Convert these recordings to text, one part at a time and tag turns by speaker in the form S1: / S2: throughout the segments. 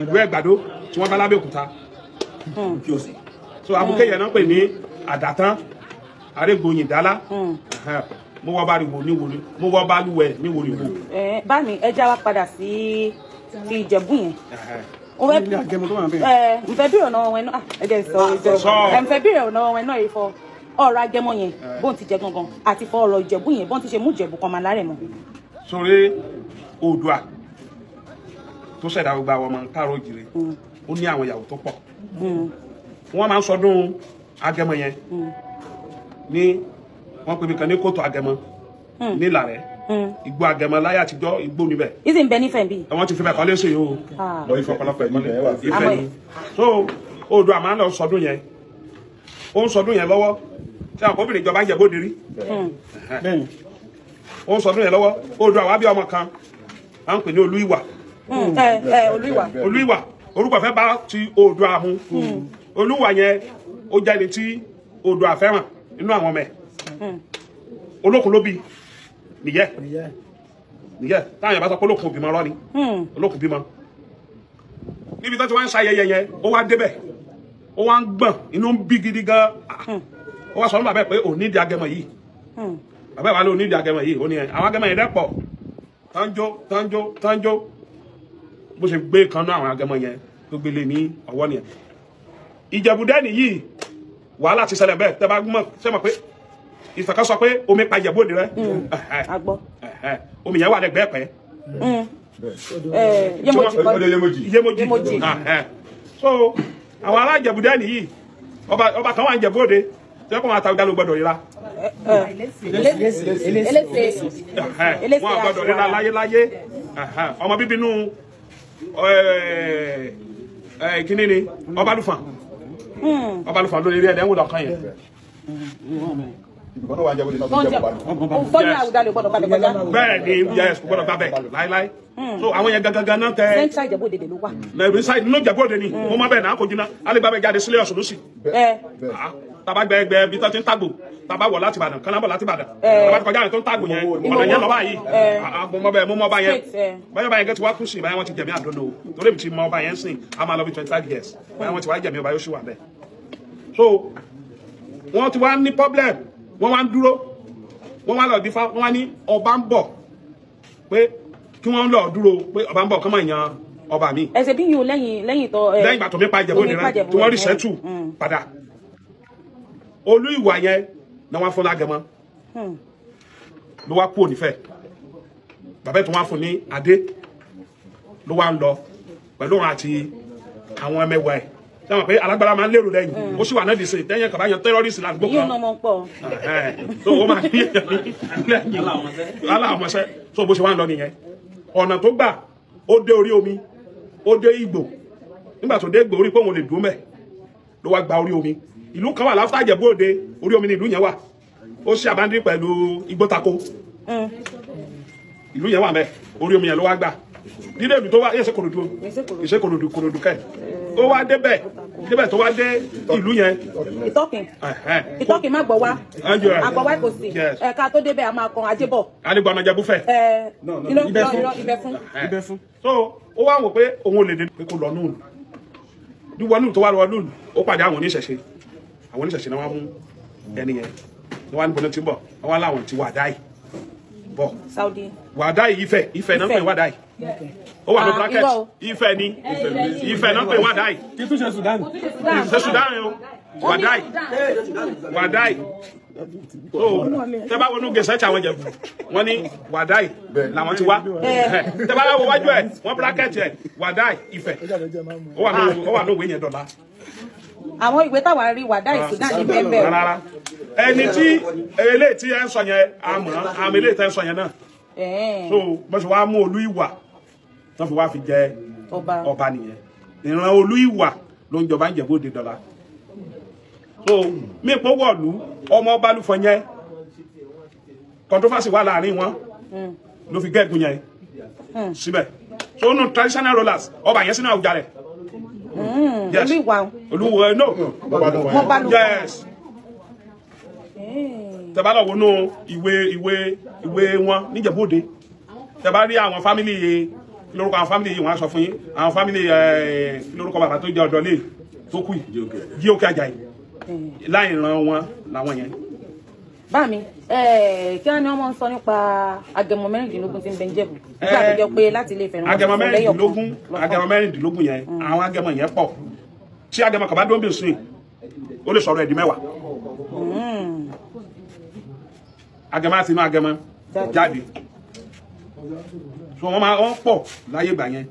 S1: Ìlú Ẹ̀gbàdo tí wọ́n bá lábẹ́òkúta. So abuké yẹn náà pè ní àdàtán arégbòyìn dálá. Mo wọ́ bá rí wo ní wo ni mo wọ́ bá lúwẹ̀ ní wo ni wo.
S2: Ẹ bá mi, ẹ já wa padà sí ti Ìjẹ̀bú yẹn. Mo fẹ́
S3: Ilé Agẹmọ tó wà níbẹ̀.
S2: Ẹ n fẹ́ bèrè ọ̀nà wọn náà, ẹ jẹ́ n sọ ìjọ.
S1: Sọ.
S2: Ẹ n fẹ́ bèrè ọ̀nà wọn náà yìí fọ ọ̀rọ̀ Agẹmọ yẹn bóun ti jẹ gangan àti fọ ọ̀rọ̀ Ìjẹ̀bú yẹn bóun ti ṣe mú Ìjẹ̀bú kan máa lárẹ̀ mọ́.
S1: Sórí Oòduà tó ṣẹ̀dá gbogbo àwọn ọmọ káàró òjìrè, ó ní àwọn ìyàwó tó pọ̀. Wọ́n máa ń sọdún Agẹmọ yẹn ní wọ́n pè mí kan ní kóòtù Agẹmọ nílàrẹ́, igbó Agẹmọ láyé àtijọ́, igbó níbẹ̀.
S2: Ìsìn bẹ nífẹ̀ẹ́ bí.
S1: Wọ́n ti fi bẹ̀ kọ́lé sí i o.
S2: Ah.
S1: Lọ ìfọ̀pọ̀lọpọ̀ ìkọ́lé Ifẹ̀
S2: Àmọ́
S1: ni. So Oòduà máa ń lọ sọdún yẹn, ó ń sọdún yẹn lọ́wọ́ tí àwọn obìnrin ìjọba ń jẹ bóde rí.
S3: Bẹ́ẹ̀ni.
S1: Ó ń sọdún yẹn lọ́wọ́, Oòduà wá bí ọmọ kan à ń pè ní Olú Ìwà.
S2: Ẹ ẹ Olú Ìwà.
S1: Olú Ìwà, orúkọ fẹ́ bá ti Oòduà mu. Olúwa yẹn, ó jẹ́ ẹni tí Oòduà fẹ́ràn nínú àwọn ọmọ ẹ̀. Olókun ló bí nìyẹ nìyẹ táwọn yẹn bá sọ pé olókun bímọ rọ ni. Olókun bímọ níbi tó ti wá ń ṣayẹyẹ yẹn, ó wá débẹ̀, ó wá ń gbọ̀n, inú ń bí gidi gan. Ó wá sọ fún bàbá ẹ̀ pé òun nídìí Agẹmọ yìí. Bàbá ẹ̀ wá lé òun nídìí Agẹmọ yìí, ó ní ẹ àwọn Agẹmọ yẹn dẹ́pọ̀ tánjó tánjó tánjó. Bó ṣe gbé kan náà àwọn Agẹmọ yẹn tó gbélé ní ọwọ́ nìyẹn. Ìjẹ̀bú-Dẹ́nì yìí, wàhálà ti ṣẹlẹ̀ bẹ́ẹ̀. Tẹ́ bá mọ̀ ṣe mọ̀ pé ìfẹ̀kọ́ sọ pé omi pa Ìjẹ̀bú Òde rẹ́.
S2: A gbọ́.
S1: Omi yẹn wà lẹ́gbẹ̀ẹ́ pẹ́.
S2: Ẹ Yémojì kọ́.
S4: Ọdẹ Yémojì.
S1: Yémojì.
S2: Yémojì.
S1: So àwọn ará Ìjẹ̀bú-Dẹ́nì yìí, ọba kan wà ní Ìjẹ̀bú Òde tí wọ́n kọ́ wọn àtàwọn ìdálò gbọ́dọ̀ ríra.
S2: Elése. Elése.
S1: Wọn gbọ́dọ̀ ríra láyéláyé. Ọmọ bíbí inú kíní ni Ọbalúfọ̀n. Ọbalúfọ̀n lórí ẹ̀ lẹ́wọ̀n lọ́kàn yẹn.
S4: Ibìkan náà wà ń jẹ́ bó ti náà tó jẹ́ bó bá lù.
S2: Fọ́nì Àwùjalè gbọ́dọ̀ balẹ̀ kọjá.
S1: Bẹ́ẹ̀ ni, yes, kò gbọ́dọ̀ gbàbẹ̀ láíláí. So àwọn yẹn gangan náà tẹ.
S2: Central Ìjẹ̀bú Òde ló wà.
S1: Nàìjíríà side nínú Ìjẹ̀bú Òde ni mo máa bẹ̀ náà kò jiná alẹ́gbàbẹ̀ jáde sílé Ọ̀ṣun lọ́sì.
S2: Ẹ
S1: Tàbá gbẹgbẹ bí tó ti ń tàgbò, tàbá wọ̀ láti Ìbàdàn, kánábọ̀ láti Ìbàdàn, tàbá ti kọjá rẹ̀ tó ń tàgbò yẹn, ọ̀nà yẹn lọ báyìí. Mo mọ bẹ́ẹ̀, mo mọ ọba yẹn. Báyọ̀ báyẹn gẹ́ ti wá kú sí, báyẹn wọ́n ti jẹ̀mí àdónò torí èmi ti mọ ọba yẹn sìn, a máa lọ bí 25 years, báyẹn wọ́n ti wá jẹ̀mí ọba yóò ṣì wà bẹ́ẹ̀. So wọ́n ti wá ní problem, wọ́n wá ń dúró, wọ́n wá lọ dífá, wọ́n wá ní ọba ń bọ̀, pé kí wọ́n lọ dúró pé ọba ń bọ̀, kán máa yan ọba mi.
S2: Ẹsẹ̀ bí yìí lẹ́yìn lẹ́yìn tó.
S1: Lẹ́yìn ìgbà tó mi pa Ìjẹ̀bú Òde rẹ tí wọ́n rí sẹ́tù padà, Olú Ìwà yẹn náà wọ́n fún lágẹmọ ló wá kú ònífẹ̀. Bàbá ẹ̀ tó wá fún ní adé ló wá ń lọ pẹ̀lú òun àti àwọn ẹmẹ̀wà ẹ̀. Sẹ́wọ̀n pé alágbára máa ń lérò lẹ́yìn, ó sì wà náà dìse tẹ́yìn kàbá yan terrorist ládùúgbò
S2: Yìí
S1: kan.
S2: náà mọ̀ pọ̀.
S1: So ó máa ní lẹ́yìn aláwọ̀mọṣẹ́. So bó ṣe wá ń lọ nìyẹn, ọ̀nà tó gbà, ó dé orí omi, ó dé Ìgbò. Nígbà tó dé Ìgbò, orí pé òun lè dúró mẹ́, ló wá gba orí omi. Ìlú kan wà láfíà Ìjẹ̀bú Òde, orí omi ni ìlú yẹn wà, ó ṣe àbándí pẹ̀lú Igbótako. Ìlú yẹn wà mẹ́, orí omi yẹn ló wá gbà dídé. Ìlú tó wá yẹ ṣe Kòròdú, ìṣe Kòròdú, Kòròdú kẹ. Ó wá débẹ̀, débẹ̀ tó wá dé ìlú yẹn.
S2: Ìtọ́kìn Ìtọ́kìn má gbọ́ wá, àgbọ̀ wá kò sí. Ẹ̀ka tó débẹ̀, a máa kan Ajébọ̀.
S1: Alẹ́gbọ̀n ọ̀nà Jẹ̀bú-Fẹ̀.
S2: Ẹ
S3: Ibẹ̀ fún.
S2: Ibẹ̀ fún.
S3: Ibẹ̀ fún.
S1: So ó wá wò pé òun ò lè dé, pé kó lọ núùlù. Wíwọ núùlù tó wá lọ núùlù, ó pàdé àwọn oníṣẹ̀ṣe. Àwọn oníṣẹ̀ṣe náà wá mú ẹni yẹn ní wọ́n á níbo náà ti ń bọ̀, wọ́n wá láwọn ti Wàdáì bọ̀.
S2: Saudi.
S1: Wàdáì, Ifẹ̀, Ifẹ̀ náà ń pè Wàdáì, ó wà ní
S2: Ah,
S1: bracket.
S2: Irọ́ o.
S1: Ifẹ̀ ni, Ifẹ̀ náà ń pè Wàdáì.
S3: Kí tún ṣe Sudan.
S1: Ṣe Sudan o, Wàdáì, Wàdáì. So tẹ bá wọnú gẹ̀ẹ́sẹ̀ àwọn Ìjẹ̀bú, wọ́n ní Wàdáì làwọn ti wá. Tẹ bá wọ wájú ẹ̀, wọ́n bracket ẹ̀, Wàdáì Ifẹ̀. Ó wà ní òwe yẹn dọ̀la.
S2: Àwọn ìwé táwa rí, Wàdáì Sudan ní bẹ́ẹ̀ bẹ́ẹ̀.
S1: Rárá, ẹni tí eléyìí tí ẹ ń sọ yẹn, àmọ́ àmọ́ eléyìí tẹ́ ń sọ yẹn náà. So bó ṣe wá mú Olú Ìwà tó fi wá fi jẹ
S2: ọba.
S1: Ọba nìyẹn. Ìran Olú Ìwà ló ń jọba ń Jẹ̀bú Òde dọ̀la. So mí pọ̀ wọ̀lú ọmọ Ọbalúfọ̀ yẹn, controversy wà láàrin wọn ló fi gẹ́gùn yẹn síbẹ̀. So nù traditional rulers, ọba yẹn sínú Àwùjalẹ̀. Yes.
S2: Olú Ìwà.
S1: Olúwo no.
S2: Mo bá lù.
S1: Yes, tẹ́ bá lọ wọnú ìwé wọn níjẹ̀bú Òde, tẹ́ bá rí àwọn family. Kí lórúkọ àwọn family yìí? Wọ́n á sọ fún yín. Àwọn family, kí lórúkọ bàbá tó jẹ́ ọ̀dọ́ lé tó kù yìí? Jí-Òkè Àjàyí. Láì ran wọn làwọn yẹn.
S2: Bá mi, kí wọ́n ní wọ́n máa ń sọ nípa agẹmọ 16 tí ń bẹ ń Jẹ̀bú nígbà tó jẹ́ pé láti Ilé Ifẹ̀ ni wọ́n ti
S1: Agẹmọ
S2: fún lẹ́yọ̀ kan
S1: 16,
S2: lọ́tọ̀.
S1: Agẹmọ 16 yẹn, àwọn agẹmọ yẹn pọ̀. Tí agẹmọ kan bá dún bí sìn, ó lè sọ̀rọ̀ ẹ̀ di 10. Agẹmọ àti inú agẹmọ jáde, so wọ́n máa wọ́n pọ̀ láyé ìgbà yẹn.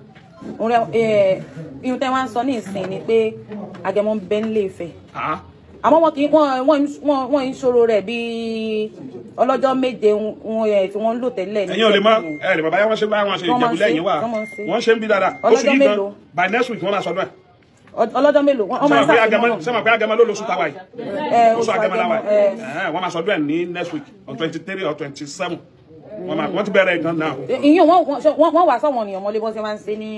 S2: Ihun tẹ́ wá ń sọ ní ìsìn ni pé agẹmọ ń bẹ nílé Ifẹ̀,
S1: Ah,
S2: àmọ́ wọn kì í wọ́n ń ṣòro rẹ̀ bíi ọlọ́jọ́ 7 wọn tí wọ́n ń lò tẹ́lẹ̀ ní
S1: Ẹ̀yin ò lè mọ
S2: Ìjẹ̀bú yẹn.
S1: Ẹ lè mọ báyà wọ́n ṣe, báyà wọ́n ṣe.
S2: Wọ́n máa ń
S1: Ìjẹ̀bú lẹ́yìn
S2: ṣe,
S1: wà,
S2: wọ́n máa ń ṣe.
S1: wọ́n ṣe ń bí dáadáa oṣù
S2: Ọlọ́jọ́
S1: yìí gan.
S2: mélòó?
S1: By next week wọ́n máa sọdún ẹ̀.
S2: Ọlọ́jọ́ mélòó wọ́n máa ń
S1: Sọ ma pé agẹmọ
S2: ṣàfihàn?
S1: Sọ ma pé agẹmọ ló lóṣù táwa yìí?
S2: Ẹ,
S1: Oṣù agẹmọ láwa
S2: ẹ.
S1: yìí. Ẹ̀hẹ́n, wọ́n máa sọdún ẹ̀ ní next week, on 23 or 27. Wọ́n máa, wọ́n ti bẹ̀rẹ̀ gan now.
S2: Ìyún wọ́n wà sọ̀wọ́n ènìyàn mọ́lé bọ́n ṣe máa ń ṣe ní.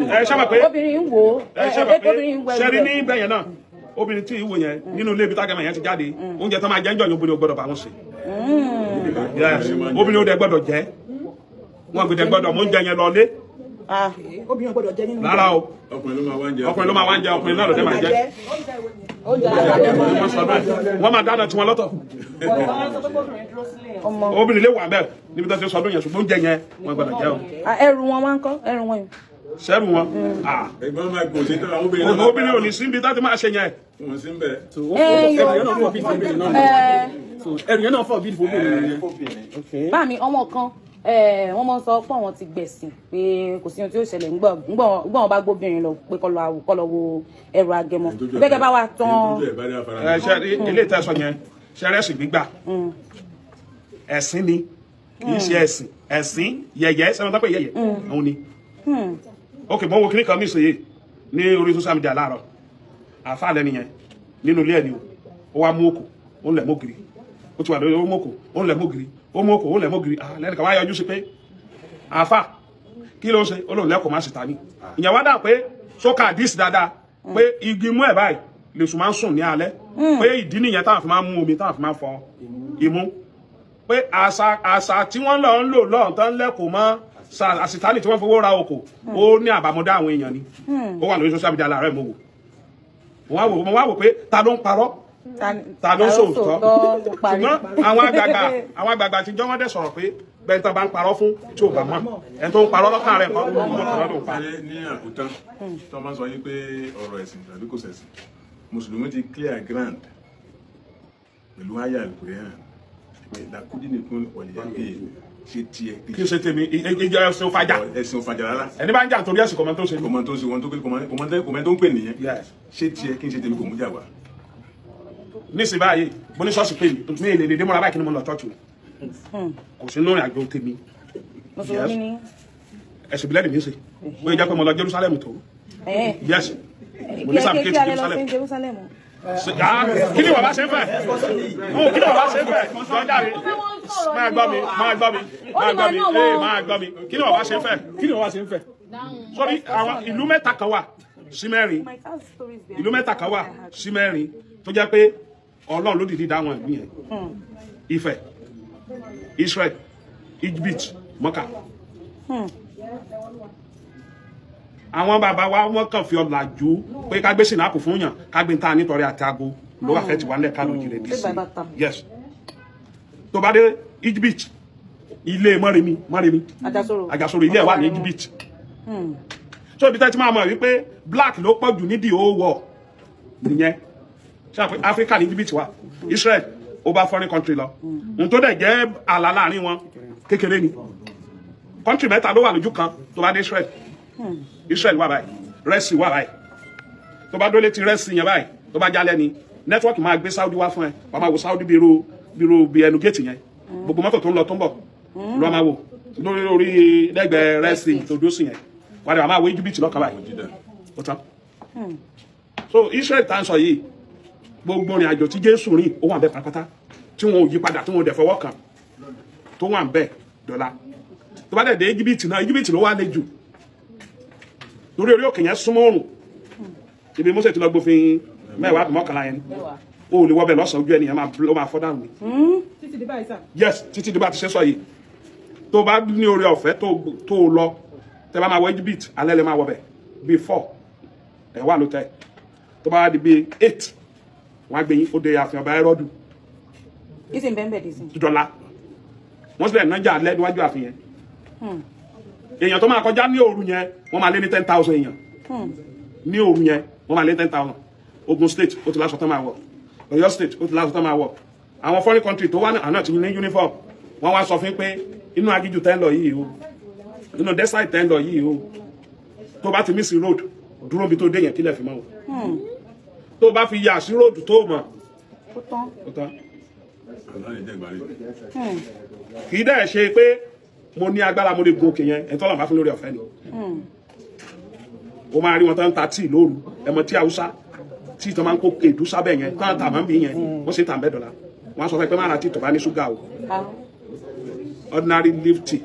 S1: Ẹ ṣe mọ̀ pé
S2: Obìnrin ń wò ó.
S1: Ẹ ṣe mọ̀ pé
S2: Obìnrin ń wọ ẹrù
S1: ṣẹ́rí
S2: rẹ̀.
S1: ní ibẹ̀ yẹn náà, obìnrin tí ìwò yẹn nínú ilé ibi tágẹmọ yẹn ti jáde, oúnjẹ tó máa jẹ ń jọ yẹn, obìnrin ò gbọdọ̀ bá wọn ṣe. Yes, obìnrin ò dẹ̀ gbọdọ̀ jẹ, wọn gbẹdẹ gbọdọ̀ mú oúnjẹ yẹn lọ lé.
S2: Ah,
S5: Obìnrin ò gbọ́dọ̀ jẹ nínú.
S1: Rárá o.
S4: Ọkùnrin ló máa wá ń jẹ.
S1: Ọkùnrin ló máa wá ń jẹ, ọkùnrin náà ló dé máa jẹ. Wọ́n sọ bẹ́ẹ̀, wọ́n máa dáná tiwọn lọ́tọ̀.
S2: Ọmọ.
S1: Obìnrin lè wà bẹ́ẹ̀ níbi tó ti sọdún yẹn, ṣùgbọ́n oúnjẹ yẹn, wọ́n gbọdọ̀ jẹ o.
S2: Ah, ẹrù wọn wá ń kọ́ ẹrù wọn yìí?
S1: Sẹ́rù wọn, ah,
S4: Ẹ̀gbọ́n máa gbòòsè tó àwọn obìnrin náà.
S1: Obìnrin ò ní sí ibi tó ti máa ṣe yẹn.
S4: Wọ́n sí ń bẹ̀.
S3: So ẹrù yẹn náà fọ̀ bíi fóbìnrin náà. So ẹrù yẹn náà fọ̀ bíi fóbìnrin nìyẹn. Okay.
S2: Bá mi, ọmọ kan, wọ́n máa ń sọ pé àwọn ti gbẹ̀sìn, pé kò sí ohun tí ó ṣẹlẹ̀ ńgbọ́ ńgbọ́ wọn bá gbóbìnrin lọ pé kọ́ lọ àwò, kọ́ lọ wo ẹrù agẹmọ gẹ́gẹ́ bá wa tán.
S4: Tójú ẹ̀ bá dé afárá.
S1: Ẹ ṣe ilé ìtẹ́sọ yẹn, ṣẹrẹ́sì gbígbà ẹ̀sìn ni, kì í ṣe ẹ̀sìn, ẹ̀sìn yẹ̀yẹ́ sẹ́wọ́n tó pé yẹ̀yẹ́ òun ni. Ok, mo wo kíní kan nísìnyí ní orí social media láàárọ̀. Àáfàá lẹ́nu yẹn nínú ilé ẹ̀ ni o. Ó wá mú òkò, ó ń lẹ̀ mọ́gìrì, ó ti wà lórí, ó mú òkò, ó ń lẹ̀ mọ́gìrì, ó mú òkò, ó ń lẹ̀ mọ́gìrì. Ah, lẹ́nu kan wá yọjú sí pé, "Àáfàá, kí ló ń ṣe?" Ó lóun lẹ́kọ̀ọ́ má sì ta ní ìyẹn. Wá dà pé sókà àdìsí dáadáa pé igi mú ẹ̀ báyìí lèṣù máa ń sùn ní alẹ́, pé ìdí nìyẹn táwọn fi máa ń mú omi, táwọn fi máa ń fọ imú, pé àṣà tí wọ́n lọ ń lò lọ́hùn tán lẹ́kọ̀ọ́ mọ́ àṣìtánì tí wọ́n fowó ra oko, ó ní àbámọ́dá àwọn èèyàn ni. Ó wà lórí social media láàárọ̀. Mo wá wò pé ta ló ń parọ́, ta ló ń sòótọ́? Ṣùgbọ́n àwọn àgbààgbà tí jọ́ wọ́n dẹ̀ sọ̀rọ̀ pé bẹ́ẹ̀ tán bá ń parọ́ fún tí ò bá mọ̀, ẹni tó ń parọ́ lọ́kàn rẹ̀ kọ́, ó mọ̀ ló ń pa.
S4: Ní àkótán, tí wọ́n bá ń sọ yín pé ọ̀rọ̀ ẹ̀sìn tàbí kò ṣẹ̀sìn, mùsùlùmí ti clear ground pẹ̀lú àyà Al-Qur'an pé làkúdí nìkan wọ̀lẹ̀ ṣe tiẹ̀.
S1: Kí n ṣe tèmi, ìjọ ẹ̀sìn òfàjà.
S4: Ẹ̀sìn òfàjà rárá.
S1: Ẹni bá ń jà nítorí ẹ̀sìn, kọ̀mọ́ tó ṣe ní.
S4: Kọ̀mọ́ tó ń ṣe wọn tó kọ̀mọ́ tó ń pè nìyẹn. Ṣé tiẹ̀ kí n ṣe tèmi, kò mú jà wá.
S1: Nísìnyí báyìí, mo ní ṣọ́ọ̀ṣì pé mi mi lè dé múra báyìí kí ni mo lọ ṣọ́ọ̀ṣì, kò sí lórí àjò tèmi.
S2: Mùsùlùmí ni.
S1: Ẹ̀sìn ìbílẹ̀ lèmi ń ṣe, bóyá jẹ́ pé mo lọ Jerusalem tó. Yes, mo ní sàbíkẹ́tì Jerusalem.
S2: Jerusalem.
S1: Kí ni bàbá ṣe ń fẹ́? Kí ni bàbá ṣe ń fẹ́? Jọjá mi, máa gbọ́ mi, máa gbọ́ mi, máa gbọ́ mi, ee, máa gbọ́ mi. Kí ni bàbá ṣe ń fẹ́?
S3: Kí ni wọ́n ṣe ń fẹ́?
S1: Sọ́rí, àwọn ìlú mẹ́ta kan wà sí mẹ́rin, ìlú mẹ́ta kan wà sí mẹ́rin tó jẹ́ pé Ọlọ́run ló dìídì dá àwọn ìlú yẹn: Ifẹ̀, Israel, Egypt, Mọ́kà. Àwọn bàbá wa, wọ́n kàn fi ọ̀làjú pé ká gbé sìnàpù fún yàn, ká gbé ta nítorí àti aago ló wà fẹ́ tiwa nílẹ̀ ká lójì rẹ̀ dì sí. Yes, tó bá dé Egypt, ilé Mọ́remí, Mọ́remí Àjàsòrò, ilé ẹ̀ wà ní Egypt. So ibi tẹ́ ti máa mọ̀ wípé black ló pọ̀ jù nídìí ó wọ̀ nìyẹn. Ṣé Africa ní Egypt wà, Israel ó bá foreign country lọ, ohun tó dẹ̀ jẹ́ àlà láàrin wọn kékeré ni. Country mẹ́ta ló wà lójú kan. Tó bá dé Israel, Israel wà báyìí, Red Sea wà báyìí. Tó bá dólé ti Red Sea yẹn báyìí, tó bá jálẹ̀ ni network máa gbé Saudi wá fún ẹ. Wàá máa wo Saudi bí irú bí irú bí ẹnu géètì yẹn, gbogbo mọ́tò tó ń lọ tó ń bọ̀ ló máa wò lórí orí lẹ́gbẹ̀ẹ́ Red Sea tó dúró sí yẹn. Wàá dẹ̀ wàá máa wo Egypt lọ́kàn báyìí, ó tán. So Israel tá à ń sọ yìí, gbogbo ìrìn àjò tí Jésù rìn, ó wà bẹ́ẹ̀ pátápátá, tí wọn ò yí padà, tí wọn ò dẹ̀ fọwọ́ kàn, tó wà bẹ́ẹ̀ dọ́là. Tó bá dẹ̀ dé Egypt náà, Egypt ló wà lé jù lórí orí òkè yẹn, súnmọ́ òrùn, ibi Mósè ti lọ gbófin 10 àbí 11 yẹn. O lè wọbẹ̀ lọ́sàn-án, ojú ẹnìyẹn ló máa fọ́ dànù ni.
S5: Títí di báyìí sà?
S1: Yes, títí di bá ti ṣe sọ yìí. Tó bá ní oore ọ̀fẹ́ tó lọ Tẹ́ bá máa wọ Egypt, alẹ́ lè máa wọ bẹ̀ bíi 4 ẹ̀ wà lótẹ́. Tó bá di bíi 8, wọ́n á gbé yín ó dé ààfin ọba Hẹ́rọ́dù.
S2: Ìsìn bẹ́ẹ̀ bẹ́ẹ̀ dì sí.
S1: Dọ́là wọ́n sì lè nájà alẹ́ níwájú ààfin yẹn. Èèyàn tó máa kọjá ní òru yẹn wọ́n máa lé ní 10,000 èèyàn. Ní òru yẹn wọ́n máa lé 10,000. Ogun State ó ti láṣọ tán máa wọ̀, Ọ̀yọ́ State ó ti láṣọ tán máa wọ̀. Àwọn foreign country tó wá náà ti ní uniform. Wọ́n wá sọ fún pé inú aginjù tẹ́ ń lọ yìí o, inú desert tẹ́ ń lọ yìí o, tó bá ti miss road dúró bí tó dé yẹn kílẹ̀ fi mọ́ o. Tó bá fi yà sí road tó mọ̀
S2: Ó tán.
S1: ó tán. Kì í dẹ̀ ṣe pé mo ní agbára mo lè gun òkè yẹn, ẹ̀tọ́ làbá fún lórí ọ̀fẹ́ ni. O máa rí wọn tán ń ta tíì lóru, ẹmọ tí Haúsá tíì tán máa ń kó èdú sábẹ̀ yẹn, tán tà máa ń bí yẹn, wọ́n sì tà ń bẹ́ dọ̀la. Wọ́n á sọ fún ẹ pé má ra tíì tó bá ní ṣúgà o. Ordinary leaf tea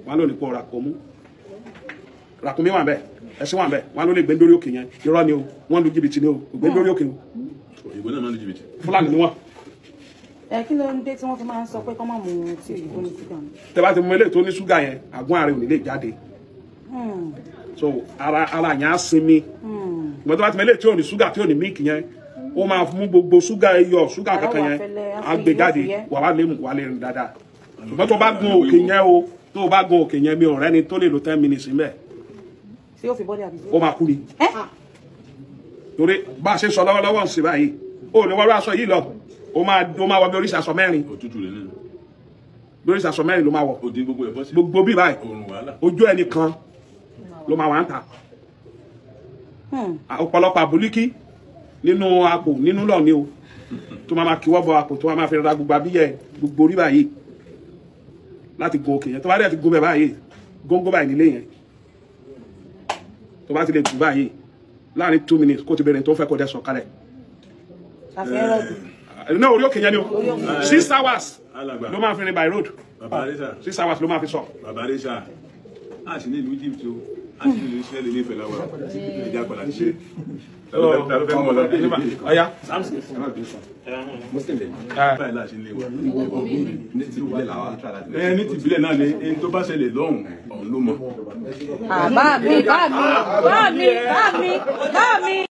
S1: wọ́n á lò ní kó ràkómú. Ràkúnmí wà ń bẹ̀, ẹṣin wà ń bẹ̀, wọ́n á ló lè gbé lórí òkè yẹn. Irọ́ ni o, wọ́n lu jìbìtì ni o, kò gbé lórí òkè o.
S4: Òyìnbó náà máa ń lu jìbìtì.
S1: Fúlàní ni wọ́n.
S2: Ẹ kí ló ń dé tí wọ́n fi máa ń sọ pé kọ́ máa mú tí òyìnbó ní ṣúgà mu?
S1: Tẹ́ bá ti mú eléyìí tó ní ṣúgà yẹn, àgún ààrẹ ò ní lè jáde. So ara yẹn á sinmi. Ìgbọ́n tó bá ti mú eléyìí tí ò ní ṣúgà tí ò ní mílìkì yẹn, ó máa mú gbogbo ṣúgà iyọ̀ ṣúgà kankan yẹn á gbé jáde, wà wá lè mú wà lè rìn dáadáa. Ṣùgbọ́n tó bá gun òkè yẹn o, tó bá gun òkè yẹn mi ò rẹ́ni tó lè lo 10 minutes níbẹ̀.
S2: Ṣé yóò fi bọ́dẹ̀ àbí?
S1: Ó máa kú ni. Torí bá a ṣe sọ lọ́wọ́lọ́wọ́ ń ṣe báyìí, ó lè wọ́n aṣọ yìí lọ, ó máa wọ bí oríṣi aṣọ mẹ́rin.
S4: Òtútù rẹ̀ náà.
S1: Bí oríṣi aṣọ mẹ́rin ló máa wọ̀.
S4: Òdì gbogbo ẹ̀ bọ́ sí.
S1: Gbogbo bí báyìí.
S4: Òrùn wàhálà.
S1: Ojú ẹnìkan ló máa wà ń ta. Ọ̀pọ̀lọpọ̀ àbúlíkí nínú àpò nínú lọ ni o. Tó máa kíwọ́ bọ àpò tó máa fi ra gbogbo abíyẹ gbogbo orí báyìí láti gun òkè yẹn. Tó bá dẹ̀ ti gun bẹ̀ báyìí, góńgó báyìí nílé yẹn. Tó bá ti lè gùn báyìí láàrin 2 minutes kó ti bẹ̀rẹ̀ tó ń fẹ́ kó dẹ̀ sọ̀ kalẹ̀. Ní orí òkè yẹn ni o, 6 hours ló máa fi rìn by road. 6 hours ló máa fi sọ.
S4: Bàbá Aréṣà, a sì ní ìlú Egypt o, a sì ní ìlú Israẹli ní ìfẹ́ láwa, ìjà padà ṣe.
S1: Ọ̀ya.
S4: Báyìí láti lé wa. Ní ti ìbílẹ̀ náà ni ẹni tó bá ṣẹlẹ̀ lọ́hùn ọ̀hún ló mọ̀.
S2: Bá mi, bá mi, bá mi, bá mi, bá mi.